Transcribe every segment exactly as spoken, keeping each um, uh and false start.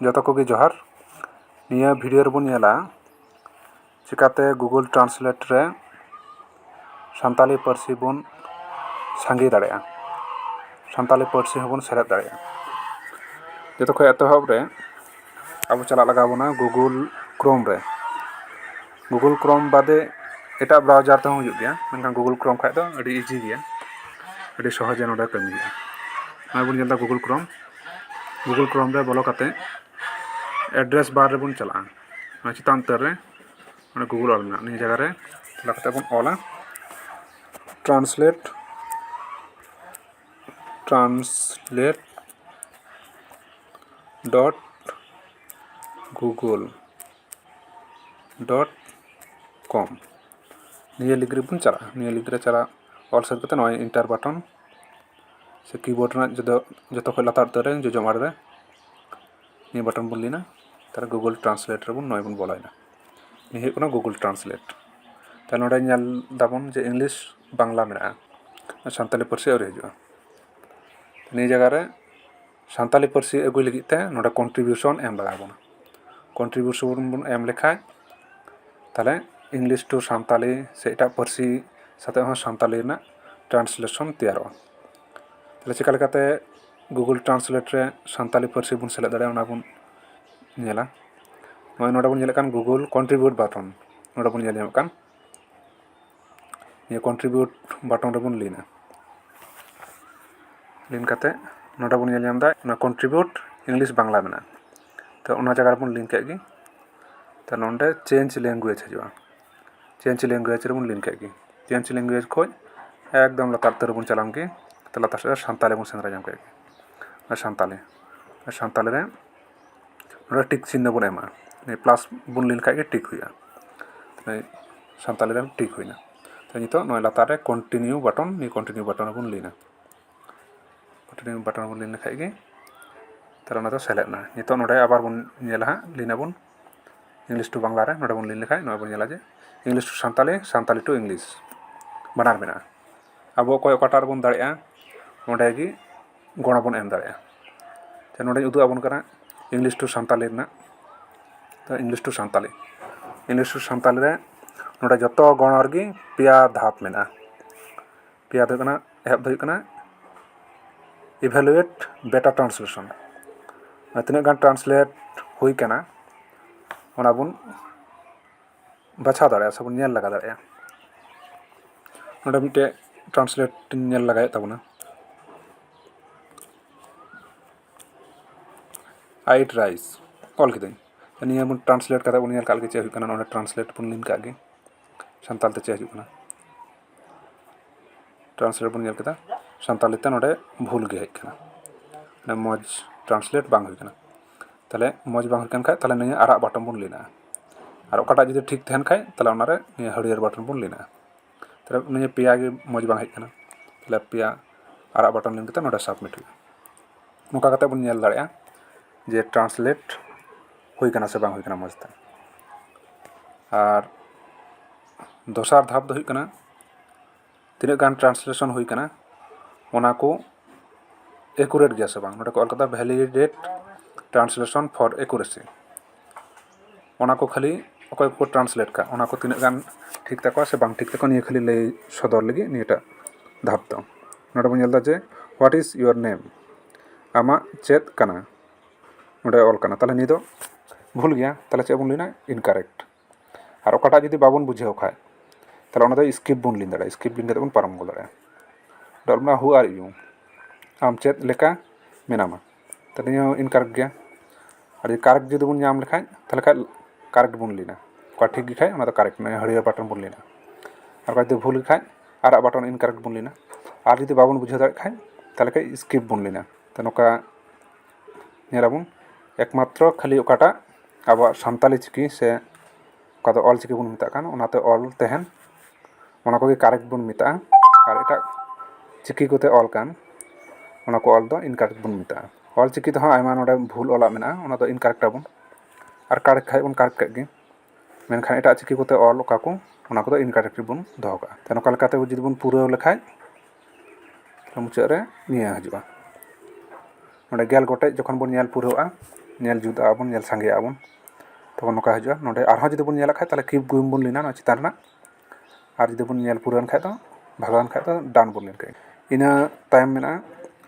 ᱡᱚᱛᱚ ᱠᱚᱜᱮ ᱡᱚᱦᱟᱨ᱾ ᱱᱤᱭᱟᱹ video ᱨᱮᱵᱚᱱ ᱧᱮᱞᱟ ᱪᱤᱠᱟᱛᱮ Google Translate ᱨᱮ ᱥᱟᱱᱛᱟᱞᱤ ᱯᱟᱹᱨᱥᱤ ᱵᱚᱱ ᱥᱟᱸᱜᱮ ᱫᱟᱲᱮᱭᱟᱜᱼᱟ, ᱥᱟᱱᱛᱟᱞᱤ ᱯᱟᱹᱨᱥᱤ ᱦᱚᱸᱵᱚᱱ ᱥᱮᱞᱮᱫ ᱫᱟᱲᱮᱭᱟᱜᱼᱟ᱾ ᱡᱚᱛᱚ ᱠᱷᱚᱱ ᱮᱛᱚᱦᱚᱵ ᱨᱮ ᱟᱵᱚ ᱪᱟᱞᱟᱜ ᱞᱟᱜᱟᱣ ᱵᱚᱱᱟ Google Chrome ᱨᱮ᱾ Google Chrome ᱵᱟᱫᱮ ᱮᱴᱟᱜ browser ᱛᱮᱦᱚᱸ ᱦᱩᱭᱩᱜ ᱜᱮᱭᱟ, ᱢᱮᱱᱠᱷᱟᱱ Google Chrome ᱠᱷᱟᱡ ᱫᱚ ᱟᱹᱰᱤ easy ᱜᱮᱭᱟ, ᱟᱹᱰᱤ ᱥᱚᱦᱚᱡᱮ ᱱᱚᱰᱮ ᱠᱟᱹᱢᱤ ᱦᱩᱭᱩᱜᱼᱟ᱾ ᱱᱚᱜᱼᱚᱭ ᱵᱚᱱ ᱧᱮᱞ ᱮᱫᱟ Google Chrome᱾ Google Chrome ᱨᱮ ᱵᱚᱞᱚ ᱠᱟᱛᱮ address bar ᱨᱮᱵᱚᱱ ᱪᱟᱞᱟᱜᱼᱟ᱾ ᱱᱚᱣᱟ ᱪᱮᱛᱟᱱ ᱩᱛᱟᱹᱨ ᱨᱮ ᱚᱸᱰᱮ Google ᱚᱞ ᱢᱮᱱᱟᱜᱼᱟ, ᱱᱤᱭᱟᱹ ᱡᱟᱭᱜᱟ ᱨᱮ ᱪᱟᱞᱟᱣ ᱠᱟᱛᱮ ᱵᱚᱱ ᱚᱞᱟ translate, translate dot google dot com᱾ ᱱᱤᱭᱟᱹ link ᱨᱮᱵᱚᱱ ᱪᱟᱞᱟᱜᱼᱟ᱾ ᱱᱤᱭᱟᱹ link ᱨᱮ ᱪᱟᱞᱟᱜ ᱚᱞ ᱥᱟᱹᱛ ᱠᱟᱛᱮ ᱱᱚᱜᱼᱚᱭ enter button ᱥᱮ keyboard ᱨᱮᱱᱟᱜ ᱡᱚᱛᱚ, ᱡᱚᱛᱚ ᱠᱷᱚᱱ ᱞᱟᱛᱟᱨ ᱩᱛᱟᱹᱨ ᱨᱮ ᱡᱚᱡᱚᱢ ᱟᱲᱮ ᱨᱮ ᱱᱤᱭᱟᱹ button ᱵᱚᱱ ᱞᱤᱱᱟ᱾ ᱛᱟᱦᱞᱮ Google Translate ᱨᱮᱵᱚᱱ ᱱᱚᱜᱼᱚᱭ ᱵᱚᱱ ᱵᱚᱞᱚᱭᱮᱱᱟ᱾ ᱱᱤᱭᱟᱹ ᱦᱩᱭᱩᱜ ᱠᱟᱱᱟ Google Translate᱾ ᱛᱟᱦᱞᱮ ᱱᱚᱰᱮ ᱧᱮᱞ ᱫᱟᱵᱚᱱ ᱡᱮ English ᱵᱟᱝᱞᱟ ᱢᱮᱱᱟᱜᱼᱟ, ᱥᱟᱱᱛᱟᱞᱤ ᱯᱟᱹᱨᱥᱤ ᱟᱹᱣᱨᱤ ᱦᱤᱡᱩᱜᱼᱟ᱾ ᱱᱤᱭᱟᱹ ᱡᱟᱭᱜᱟ ᱨᱮ ᱥᱟᱱᱛᱟᱞᱤ ᱯᱟᱹᱨᱥᱤ ᱟᱹᱜᱩᱭ ᱞᱟᱹᱜᱤᱫ ᱛᱮ ᱱᱚᱰᱮ contribution ᱮᱢ ᱞᱟᱜᱟᱣ ᱵᱚᱱᱟ᱾ Contribution ᱵᱚᱱ ᱮᱢ ᱞᱮᱠᱷᱟᱡ ᱛᱟᱦᱞᱮ English to ᱥᱟᱱᱛᱟᱞᱤ ᱥᱮ ᱮᱴᱟᱜ ᱯᱟᱹᱨᱥᱤ ᱥᱟᱛᱮᱜ ᱦᱚᱸ ᱥᱟᱱᱛᱟᱞᱤ ᱨᱮᱱᱟᱜ translation ᱛᱮᱭᱟᱨᱚᱜᱼᱟ᱾ ᱛᱟᱦᱞᱮ ᱪᱮᱠᱟ ᱞᱮᱠᱟᱛᱮ Google Translate ᱨᱮ ᱥᱟᱱᱛᱟᱞᱤ ᱯᱟᱹᱨᱥᱤ ᱵᱚᱱ ᱥᱮᱞᱮᱫ ᱫᱟᱲᱮᱭᱟᱜᱼᱟ, ᱚᱱᱟ ᱵᱚᱱ ᱧᱮᱞᱟ᱾ ᱱᱚᱜᱼᱚᱭ ᱱᱚᱰᱮ ᱵᱚᱱ ᱧᱮᱞᱮᱫ ᱠᱟᱱ Google Contribute button, ᱱᱚᱰᱮ ᱵᱚᱱ ᱧᱮᱞ ᱧᱟᱢᱮᱫ ᱠᱟᱱ ᱱᱤᱭᱟᱹ Contribute button ᱨᱮᱵᱚᱱ ᱞᱤᱱᱟ᱾ ᱞᱤᱱ ᱠᱟᱛᱮ ᱱᱚᱰᱮ ᱵᱚᱱ ᱧᱮᱞ ᱧᱟᱢ ᱮᱫᱟ ᱚᱱᱟ Contribute English ᱵᱟᱝᱞᱟ ᱢᱮᱱᱟᱜᱼᱟ᱾ ᱛᱚ ᱚᱱᱟ ᱡᱟᱭᱜᱟ ᱨᱮᱵᱚᱱ ᱞᱤᱱ ᱠᱮᱫ ᱜᱮ᱾ ᱛᱚ ᱱᱚᱰᱮ Change Language ᱦᱤᱡᱩᱜᱼᱟ᱾ Change Language ᱨᱮᱵᱚᱱ ᱞᱤᱱ ᱠᱮᱫ ᱜᱮ᱾ Change Language ᱠᱷᱚᱡ ᱮᱠᱫᱚᱢ ᱞᱟᱛᱟᱨ ᱩᱛᱟᱹᱨ ᱨᱮᱵᱚᱱ ᱪᱟᱞᱟᱣ ᱮᱱ ᱜᱮ᱾ ᱛᱚ ᱞᱟᱛᱟᱨ ᱥᱮᱫ ᱨᱮ ᱥᱟᱱᱛᱟᱞᱤ ᱵᱚᱱ ᱥᱮᱸᱫᱽᱨᱟ ᱧᱟᱢ ᱠᱮᱫ ᱜᱮ᱾ ᱟᱨ ᱥᱟᱱᱛᱟᱞᱤ, ᱟᱨ ᱥᱟᱱᱛᱟᱞᱤ ᱨᱮ ᱱᱚᱰᱮ tick ᱪᱤᱱᱦᱟᱹ ᱵᱚᱱ ᱮᱢᱟ᱾ ᱱᱤᱭᱟᱹ plus ᱵᱚᱱ ᱞᱤᱱ ᱞᱮᱠᱷᱟᱡ ᱜᱮ tick ᱦᱩᱭᱩᱜᱼᱟ᱾ ᱱᱤᱭᱟᱹ ᱥᱟᱱᱛᱟᱞᱤ ᱨᱮ tick ᱦᱩᱭᱱᱟ᱾ ᱛᱚ ᱱᱤᱛᱚᱜ ᱱᱚᱜᱼᱚᱭ ᱞᱟᱛᱟᱨ ᱨᱮ Continue button, ᱱᱤᱭᱟᱹ Continue button ᱨᱮᱵᱚᱱ ᱞᱤᱱᱟ᱾ Continue button ᱨᱮᱵᱚᱱ ᱞᱤᱱ ᱞᱮᱠᱷᱟᱡ ᱜᱮ ᱛᱟᱦᱞᱮ ᱚᱱᱟ ᱫᱚ ᱥᱮᱞᱮᱫ ᱮᱱᱟ᱾ ᱱᱤᱛᱚᱜ ᱱᱚᱰᱮ ᱟᱵᱟᱨ ᱵᱚᱱ ᱧᱮᱞᱟ ᱦᱟᱸᱜ, ᱞᱤᱱ ᱟᱵᱚᱱ English to ᱵᱟᱝᱞᱟ ᱨᱮ, ᱱᱚᱰᱮ ᱵᱚᱱ ᱞᱤᱱ ᱞᱮᱠᱷᱟᱡ ᱱᱚᱜᱼᱚᱭ ᱵᱚᱱ ᱧᱮᱞᱟ ᱡᱮ English to Santali, Santali to English ᱵᱟᱱᱟᱨ ᱢᱮᱱᱟᱜᱼᱟ᱾ ᱟᱵᱚ ᱚᱠᱚᱭ ᱚᱠᱟᱴᱟᱜ ᱨᱮᱵᱚᱱ ᱫᱟᱲᱮᱭᱟᱜᱼᱟ ᱚᱸᱰᱮ ᱜᱮ ᱜᱚᱲᱚ ᱵᱚᱱ ᱮᱢ ᱫᱟᱲᱮᱭᱟᱜᱼᱟ᱾ ᱛᱚ ᱱᱚᱰᱮᱧ ᱩᱫᱩᱜ ᱟᱵᱚᱱ ᱠᱟᱱᱟ English to ᱥᱟᱱᱛᱟᱞᱤ ᱨᱮᱱᱟᱜ, ᱛᱚ English to Santali, English to Santali ᱨᱮ ᱱᱚᱰᱮ ᱡᱚᱛᱚ ᱜᱚᱬᱚ ᱨᱮᱜᱮ ᱯᱮᱭᱟ ᱫᱷᱟᱯ ᱢᱮᱱᱟᱜᱼᱟ᱾ ᱯᱮᱭᱟ ᱫᱚ ᱦᱩᱭᱩᱜ ᱠᱟᱱᱟ, ᱮᱦᱚᱵ ᱫᱚ ᱦᱩᱭᱩᱜ ᱠᱟᱱᱟ evaluate beta translation, ᱢᱟᱱᱮ ᱛᱤᱱᱟᱹᱜ ᱜᱟᱱ translate ᱦᱩᱭ ᱠᱟᱱᱟ ᱚᱱᱟ ᱵᱚᱱ ᱵᱟᱪᱷᱟᱣ ᱫᱟᱲᱮᱭᱟᱜᱼᱟ ᱥᱮᱵᱚᱱ ᱧᱮᱞ ᱞᱟᱜᱟ ᱫᱟᱲᱮᱭᱟᱜᱼᱟ᱾ ᱱᱚᱰᱮ ᱢᱤᱫᱴᱮᱡ translate ᱤᱧ ᱧᱮᱞ ᱞᱟᱜᱟᱭᱮᱫ ᱛᱟᱵᱚᱱᱟ, I eat rice ᱚᱞ ᱠᱤᱫᱟᱹᱧ᱾ ᱱᱤᱭᱟᱹ ᱵᱚᱱ translate ᱠᱟᱛᱮ ᱵᱚᱱ ᱧᱮᱞ ᱠᱟᱜ ᱞᱮᱜᱮ ᱪᱮᱫ ᱦᱩᱭᱩᱜ ᱠᱟᱱᱟ᱾ ᱱᱚᱰᱮ translate ᱵᱚᱱ ᱞᱤᱱ ᱠᱟᱜ ᱜᱮ, ᱥᱟᱱᱛᱟᱲ ᱛᱮ ᱪᱮᱫ ᱦᱤᱡᱩᱜ ᱠᱟᱱᱟ᱾ Translate ᱵᱚᱱ ᱧᱮᱞ ᱠᱮᱫᱟ, ᱥᱟᱱᱛᱟᱲᱤ ᱛᱮ ᱱᱚᱰᱮ ᱵᱷᱩᱞ ᱜᱮ ᱦᱮᱡ ᱠᱟᱱᱟ, ᱢᱟᱱᱮ ᱢᱚᱡᱽ translate ᱵᱟᱝ ᱦᱩᱭ ᱠᱟᱱᱟ᱾ ᱛᱟᱦᱞᱮ ᱢᱚᱡᱽ ᱵᱟᱝ ᱦᱩᱭ ᱠᱟᱱ ᱠᱷᱟᱡ, ᱛᱟᱦᱞᱮ ᱱᱤᱭᱟᱹ ᱟᱨᱟᱜ button ᱵᱚᱱ ᱞᱤᱱᱟ, ᱟᱨ ᱚᱠᱟᱴᱟᱜ ᱡᱩᱫᱤ ᱴᱷᱤᱠ ᱛᱟᱦᱮᱱ ᱠᱷᱟᱡ, ᱛᱟᱦᱞᱮ ᱚᱱᱟᱨᱮ ᱱᱤᱭᱟᱹ ᱦᱟᱹᱨᱭᱟᱹᱲ button ᱵᱚᱱ ᱞᱤᱱᱟ᱾ ᱛᱟᱦᱞᱮ ᱱᱤᱭᱟᱹ ᱯᱮᱭᱟ ᱜᱮ ᱢᱚᱡᱽ ᱵᱟᱝ ᱦᱮᱡ ᱠᱟᱱᱟ, ᱛᱟᱦᱞᱮ ᱯᱮᱭᱟ ᱟᱨᱟᱜ button ᱞᱤᱱ ᱠᱟᱛᱮ ᱱᱚᱰᱮ submit ᱦᱩᱭᱩᱜᱼᱟ᱾ ᱱᱚᱝᱠᱟ ᱠᱟᱛᱮ ᱵᱚᱱ ᱧᱮᱞ ᱫᱟᱲᱮᱭᱟᱜᱼᱟ ᱡᱮ translate ᱦᱩᱭ ᱠᱟᱱᱟ ᱥᱮ ᱵᱟᱝ ᱦᱩᱭ ᱠᱟᱱᱟ ᱢᱚᱡᱽ ᱛᱮ᱾ ᱟᱨ ᱫᱚᱥᱟᱨ ᱫᱷᱟᱯ ᱫᱚ ᱦᱩᱭᱩᱜ ᱠᱟᱱᱟ, ᱛᱤᱱᱟᱹᱜ ᱜᱟᱱ translation ᱦᱩᱭ ᱠᱟᱱᱟ ᱚᱱᱟ ᱠᱚ accurate ᱜᱮᱭᱟ ᱥᱮ ᱵᱟᱝ᱾ ᱱᱚᱰᱮ ᱠᱚ ᱚᱞ ᱠᱟᱫᱟ validate translation for accuracy᱾ ᱚᱱᱟ ᱠᱚ ᱠᱷᱟᱹᱞᱤ ᱚᱠᱚᱭ ᱠᱚᱠᱚ translate ᱠᱟᱜ, ᱚᱱᱟ ᱠᱚ ᱛᱤᱱᱟᱹᱜ ᱜᱟᱱ ᱴᱷᱤᱠ ᱛᱟᱠᱚᱣᱟ ᱥᱮ ᱵᱟᱝ ᱴᱷᱤᱠ ᱛᱟᱠᱚᱣᱟ, ᱱᱤᱭᱟᱹ ᱠᱷᱟᱹᱞᱤ ᱞᱟᱹᱭ ᱥᱚᱫᱚᱨ ᱞᱟᱹᱜᱤᱫ ᱱᱤᱭᱟᱹᱴᱟᱜ ᱫᱷᱟᱯ ᱫᱚ᱾ ᱱᱚᱰᱮ ᱵᱚᱱ ᱧᱮᱞ ᱮᱫᱟ ᱡᱮ what is your name, ᱟᱢᱟᱜ ᱪᱮᱫ ᱠᱟᱱᱟ, ᱱᱚᱰᱮ ᱚᱞ ᱠᱟᱱᱟ᱾ ᱛᱟᱦᱞᱮ ᱱᱤᱭᱟᱹ ᱫᱚ ᱵᱷᱩᱞ ᱜᱮᱭᱟ, ᱛᱟᱦᱞᱮ ᱪᱮᱫ ᱵᱚᱱ ᱞᱤᱱᱟ? Incorrect᱾ ᱟᱨ ᱚᱠᱟᱴᱟᱜ ᱡᱩᱫᱤ ᱵᱟᱵᱚᱱ ᱵᱩᱡᱷᱟᱹᱣ ᱠᱷᱟᱡ, ᱛᱟᱦᱞᱮ ᱚᱱᱟ ᱫᱚ skip ᱵᱚᱱ ᱞᱤᱱ ᱫᱟᱲᱮᱭᱟᱜᱼᱟ, skip ᱞᱤᱱ ᱠᱟᱛᱮ ᱵᱚᱱ ᱯᱟᱨᱚᱢ ᱜᱚᱫ ᱫᱟᱲᱮᱭᱟᱜᱼᱟ᱾ ᱱᱚᱰᱮ ᱚᱞ ᱢᱮᱱᱟᱜᱼᱟ who are you, ᱟᱢ ᱪᱮᱫ ᱞᱮᱠᱟ ᱢᱮᱱᱟᱢᱟ, ᱛᱟᱦᱞᱮ ᱱᱤᱭᱟᱹ ᱦᱚᱸ incorrect ᱜᱮᱭᱟ᱾ ᱟᱨ ᱡᱩᱫᱤ correct ᱡᱩᱫᱤ ᱵᱚᱱ ᱧᱟᱢ ᱞᱮᱠᱷᱟᱡ, ᱛᱟᱦᱞᱮ ᱠᱷᱟᱡ correct ᱵᱚᱱ ᱞᱤᱱᱟ, ᱚᱠᱟ ᱴᱷᱤᱠ ᱜᱮ ᱠᱷᱟᱡ ᱚᱱᱟ ᱫᱚ correct, ᱱᱤᱭᱟᱹ ᱦᱟᱹᱨᱭᱟᱹᱲ button ᱵᱚᱱ ᱞᱤᱱᱟ᱾ ᱟᱨ ᱚᱠᱟ ᱡᱩᱫᱤ ᱵᱷᱩᱞ ᱜᱮ ᱠᱷᱟᱡ, ᱟᱨᱟᱜ button incorrect ᱵᱚᱱ ᱞᱤᱱᱟ᱾ ᱟᱨ ᱡᱩᱫᱤ ᱵᱟᱵᱚᱱ ᱵᱩᱡᱷᱟᱹᱣ ᱫᱟᱲᱮᱭᱟᱜ ᱠᱷᱟᱡ, ᱛᱟᱦᱞᱮ ᱠᱷᱟᱡ skip ᱵᱚᱱ ᱞᱤᱱᱟ᱾ ᱛᱚ ᱱᱚᱝᱠᱟ ᱧᱮᱞᱟᱵᱚᱱ, ᱮᱠᱢᱟᱛᱨᱚ ᱠᱷᱟᱹᱞᱤ ᱚᱠᱟᱴᱟᱜ ᱟᱵᱚᱣᱟᱜ ᱥᱟᱱᱛᱟᱞᱤ ᱪᱤᱠᱤ ᱥᱮ ᱚᱠᱟ ᱫᱚ ᱚᱞ ᱪᱤᱠᱤ ᱵᱚᱱ ᱢᱮᱛᱟᱜ ᱠᱟᱱ, ᱚᱱᱟᱛᱮ ᱚᱞ ᱛᱟᱦᱮᱱ, ᱚᱱᱟ ᱠᱚᱜᱮ correct ᱵᱚᱱ ᱢᱮᱛᱟᱜᱼᱟ᱾ ᱟᱨ ᱮᱴᱟᱜ ᱪᱤᱠᱤ ᱠᱚᱛᱮ ᱚᱞ ᱠᱟᱱ, ᱚᱱᱟ ᱠᱚ ᱚᱞ ᱫᱚ incorrect ᱵᱚᱱ ᱢᱮᱛᱟᱜᱼᱟ᱾ ᱚᱞ ᱪᱤᱠᱤ ᱛᱮᱦᱚᱸ ᱟᱭᱢᱟ ᱱᱚᱰᱮ ᱵᱷᱩᱞ ᱚᱞᱟᱜ ᱢᱮᱱᱟᱜᱼᱟ, ᱚᱱᱟ ᱫᱚ incorrect ᱟᱵᱚᱱ, ᱟᱨ correct ᱠᱷᱟᱡ ᱵᱚᱱ correct ᱠᱮᱫ ᱜᱮ᱾ ᱢᱮᱱᱠᱷᱟᱱ ᱮᱴᱟᱜ ᱪᱤᱠᱤ ᱠᱚᱛᱮ ᱚᱞ ᱚᱠᱟ ᱠᱚ, ᱚᱱᱟ ᱠᱚᱫᱚ incorrect ᱵᱚᱱ ᱫᱚᱦᱚ ᱠᱟᱜᱼᱟ᱾ ᱛᱚ ᱱᱚᱝᱠᱟ ᱞᱮᱠᱟᱛᱮ ᱡᱩᱫᱤ ᱵᱚᱱ ᱯᱩᱨᱟᱹᱣ ᱞᱮᱠᱷᱟᱡ, ᱛᱚ ᱢᱩᱪᱟᱹᱫ ᱨᱮ ᱱᱤᱭᱟᱹ ᱦᱤᱡᱩᱜᱼᱟ᱾ ᱱᱚᱰᱮ ᱜᱮᱞ ᱜᱚᱴᱮᱡ ᱡᱚᱠᱷᱚᱱ ᱵᱚᱱ ᱧᱮᱞ ᱯᱩᱨᱟᱹᱣᱜᱼᱟ, ᱧᱮᱞ ᱡᱩᱛ ᱟᱵᱚᱱ, ᱧᱮᱞ ᱥᱟᱸᱜᱮᱭᱟᱜᱼᱟ ᱵᱚᱱ᱾ ᱛᱚᱠᱷᱚᱱ ᱱᱚᱝᱠᱟ ᱦᱤᱡᱩᱜᱼᱟ᱾ ᱱᱚᱰᱮ ᱟᱨᱦᱚᱸ ᱡᱩᱫᱤ ᱵᱚᱱ ᱧᱮᱞᱟᱜ ᱠᱷᱟᱡ, ᱛᱟᱦᱚᱞᱮ keep going ᱵᱚᱱ ᱞᱤᱱᱟ ᱱᱚᱣᱟ ᱪᱮᱛᱟᱱ ᱨᱮᱱᱟᱜ᱾ ᱟᱨ ᱡᱩᱫᱤ ᱵᱚᱱ ᱧᱮᱞ ᱯᱩᱨᱟᱹᱣᱮᱱ ᱠᱷᱟᱡ ᱫᱚ, ᱵᱷᱟᱜᱟᱣᱮᱱ ᱠᱷᱟᱡ ᱫᱚ done ᱵᱚᱱ ᱞᱤᱱ ᱠᱮᱫ᱾ ᱤᱱᱟᱹ ᱛᱟᱭᱚᱢ ᱢᱮᱱᱟᱜᱼᱟ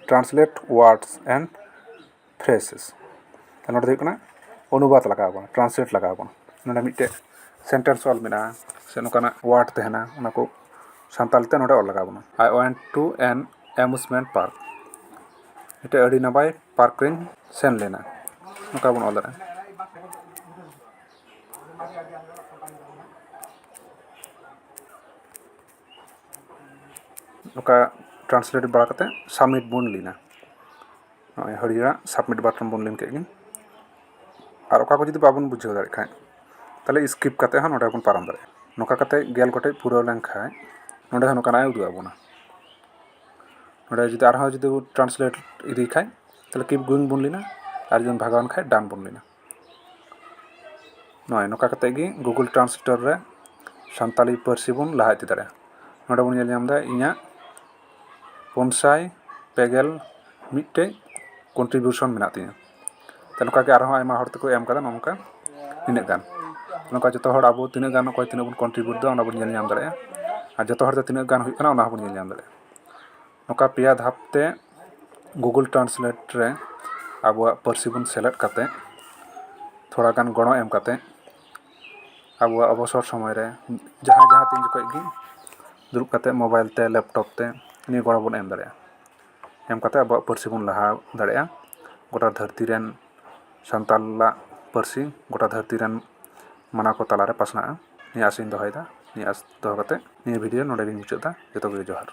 translate words and phrases᱾ ᱛᱟᱦᱞᱮ ᱱᱚᱰᱮ ᱫᱚ ᱦᱩᱭᱩᱜ ᱠᱟᱱᱟ ᱚᱱᱩᱵᱟᱫᱽ ᱞᱟᱜᱟᱣ ᱵᱚᱱᱟ, translate ᱞᱟᱜᱟᱣ ᱵᱚᱱᱟ᱾ ᱱᱚᱰᱮ ᱢᱤᱫᱴᱮᱡ sentence ᱚᱞ ᱢᱮᱱᱟᱜᱼᱟ, ᱥᱮ ᱱᱚᱝᱠᱟᱱᱟᱜ word ᱛᱟᱦᱮᱱᱟ, ᱚᱱᱟ ᱠᱚ ᱥᱟᱱᱛᱟᱲᱤ ᱛᱮ ᱱᱚᱰᱮ ᱚᱞ ᱞᱟᱜᱟᱣ ᱵᱚᱱᱟ᱾ I went to an amusement park᱾ ᱢᱤᱫᱴᱮᱡ ᱟᱹᱰᱤ ᱱᱟᱯᱟᱭ park ᱨᱤᱧ ᱥᱮᱱ ᱞᱮᱱᱟ, ᱱᱚᱝᱠᱟ ᱵᱚᱱ ᱚᱞ ᱫᱟᱲᱮᱭᱟᱜᱼᱟ᱾ ᱱᱚᱝᱠᱟ translate ᱵᱟᱲᱟ ᱠᱟᱛᱮ submit ᱵᱚᱱ ᱞᱤᱱᱟ᱾ ᱱᱚᱜᱼᱚᱭ ᱦᱟᱹᱨᱭᱟᱹᱲᱟᱜ submit button ᱵᱚᱱ ᱞᱤᱱ ᱠᱮᱫ ᱜᱮ᱾ ᱟᱨ ᱚᱠᱟ ᱠᱚ ᱡᱩᱫᱤ ᱵᱟᱵᱚᱱ ᱵᱩᱡᱷᱟᱹᱣ ᱫᱟᱲᱮᱭᱟᱜ ᱠᱷᱟᱡ, ᱛᱟᱦᱞᱮ skip ᱠᱟᱛᱮ ᱦᱚᱸ ᱱᱚᱰᱮ ᱵᱚᱱ ᱯᱟᱨᱚᱢ ᱫᱟᱲᱮᱭᱟᱜᱼᱟ᱾ ᱱᱚᱝᱠᱟ ᱠᱟᱛᱮ ᱜᱮᱞ ᱜᱚᱴᱮᱡ ᱯᱩᱨᱟᱹᱣ ᱞᱮᱱ ᱠᱷᱟᱡ, ᱱᱚᱰᱮ ᱦᱚᱸ ᱱᱚᱝᱠᱟᱱᱟᱜ ᱮ ᱩᱫᱩᱜ ᱟᱵᱚᱱᱟ᱾ ᱱᱚᱰᱮ ᱡᱩᱫᱤ ᱟᱨᱦᱚᱸ ᱡᱩᱫᱤ ᱵᱚᱱ translate ᱤᱫᱤ ᱠᱷᱟᱡ, ᱛᱟᱦᱞᱮ keep going ᱵᱚᱱ ᱞᱤᱱᱟ, ᱟᱨ ᱡᱩᱫᱤ ᱵᱚᱱ ᱵᱷᱟᱜᱟᱣᱮᱱ ᱠᱷᱟᱡ done ᱵᱚᱱ ᱞᱤᱱᱟ᱾ ᱱᱚᱜᱼᱚᱭ ᱱᱚᱝᱠᱟ ᱠᱟᱛᱮ ᱜᱮ Google Translator ᱨᱮ ᱥᱟᱱᱛᱟᱲᱤ ᱯᱟᱹᱨᱥᱤ ᱵᱚᱱ ᱞᱟᱦᱟ ᱤᱫᱤ ᱫᱟᱲᱮᱭᱟᱜᱼᱟ᱾ ᱱᱚᱰᱮ ᱵᱚᱱ ᱧᱮᱞ ᱧᱟᱢ ᱮᱫᱟ ᱤᱧᱟᱹᱜ ᱯᱩᱱ ᱥᱟᱭ ᱯᱮ ᱜᱮᱞ ᱢᱤᱫᱴᱮᱡ contribution ᱢᱮᱱᱟᱜ ᱛᱤᱧᱟᱹ᱾ ᱛᱚ, ᱱᱚᱝᱠᱟ ᱜᱮ ᱟᱨᱦᱚᱸ ᱟᱭᱢᱟ ᱦᱚᱲ ᱛᱮᱠᱚ ᱮᱢ ᱠᱟᱫᱟ ᱱᱚᱝᱠᱟ ᱱᱤᱱᱟᱹᱜ ᱜᱟᱱ᱾ ᱱᱚᱝᱠᱟ ᱡᱚᱛᱚ ᱦᱚᱲ ᱟᱵᱚ ᱛᱤᱱᱟᱹᱜ ᱜᱟᱱ, ᱚᱠᱚᱭ ᱛᱤᱱᱟᱹᱜ ᱵᱚᱱ contribute ᱮᱫᱟ, ᱚᱱᱟ ᱵᱚᱱ ᱧᱮᱞ ᱧᱟᱢ ᱫᱟᱲᱮᱭᱟᱜᱼᱟ᱾ ᱟᱨ ᱡᱚᱛᱚ ᱦᱚᱲ ᱛᱮ ᱛᱤᱱᱟᱹᱜ ᱜᱟᱱ ᱦᱩᱭᱩᱜ ᱠᱟᱱᱟ, ᱚᱱᱟ ᱦᱚᱸᱵᱚᱱ ᱧᱮᱞ ᱧᱟᱢ ᱫᱟᱲᱮᱭᱟᱜᱼᱟ᱾ ᱱᱚᱝᱠᱟ ᱯᱮᱭᱟ ᱫᱷᱟᱯ ᱛᱮ Google Translate ᱨᱮ ᱟᱵᱚᱣᱟᱜ ᱯᱟᱹᱨᱥᱤ ᱵᱚᱱ ᱥᱮᱞᱮᱫ ᱠᱟᱛᱮ, ᱛᱷᱚᱲᱟ ᱜᱟᱱ ᱜᱚᱲᱚ ᱮᱢ ᱠᱟᱛᱮ, ᱟᱵᱚᱣᱟᱜ ᱚᱵᱚᱥᱚᱨ ᱥᱚᱢᱚᱭ ᱨᱮ ᱡᱟᱦᱟᱸ ᱡᱟᱦᱟᱸ ᱛᱤᱱ ᱡᱚᱠᱷᱚᱡ ᱜᱮ ᱫᱩᱲᱩᱵ ᱠᱟᱛᱮ mobile ᱛᱮ, laptop ᱛᱮ ᱱᱤᱭᱟᱹ ᱜᱚᱲᱚ ᱵᱚᱱ ᱮᱢ ᱫᱟᱲᱮᱭᱟᱜᱼᱟ᱾ ᱮᱢ ᱠᱟᱛᱮ ᱟᱵᱚᱣᱟᱜ ᱯᱟᱹᱨᱥᱤ ᱵᱚᱱ ᱞᱟᱦᱟ ᱫᱟᱲᱮᱭᱟᱜᱼᱟ᱾ ᱜᱚᱴᱟ ᱫᱷᱟᱹᱨᱛᱤ ᱨᱮᱱ ᱥᱟᱱᱛᱟᱲᱟᱜ ᱯᱟᱹᱨᱥᱤ ᱜᱚᱴᱟ ᱫᱷᱟᱹᱨᱛᱤ ᱨᱮᱱ ᱢᱟᱱᱣᱟ ᱠᱚ ᱛᱟᱞᱟᱨᱮ ᱯᱟᱥᱱᱟᱜᱼᱟ, ᱱᱤᱭᱟᱹ ᱟᱥ ᱤᱧ ᱫᱚᱦᱚᱭᱮᱫᱟ᱾ ᱱᱤᱭᱟᱹ ᱟᱥ ᱫᱚᱦᱚ ᱠᱟᱛᱮ ᱱᱤᱭᱟᱹ video ᱱᱚᱰᱮ ᱜᱤᱧ ᱢᱩᱪᱟᱹᱫ ᱮᱫᱟ᱾ ᱡᱚᱛᱚ ᱠᱚᱜᱮ ᱡᱚᱦᱟᱨ᱾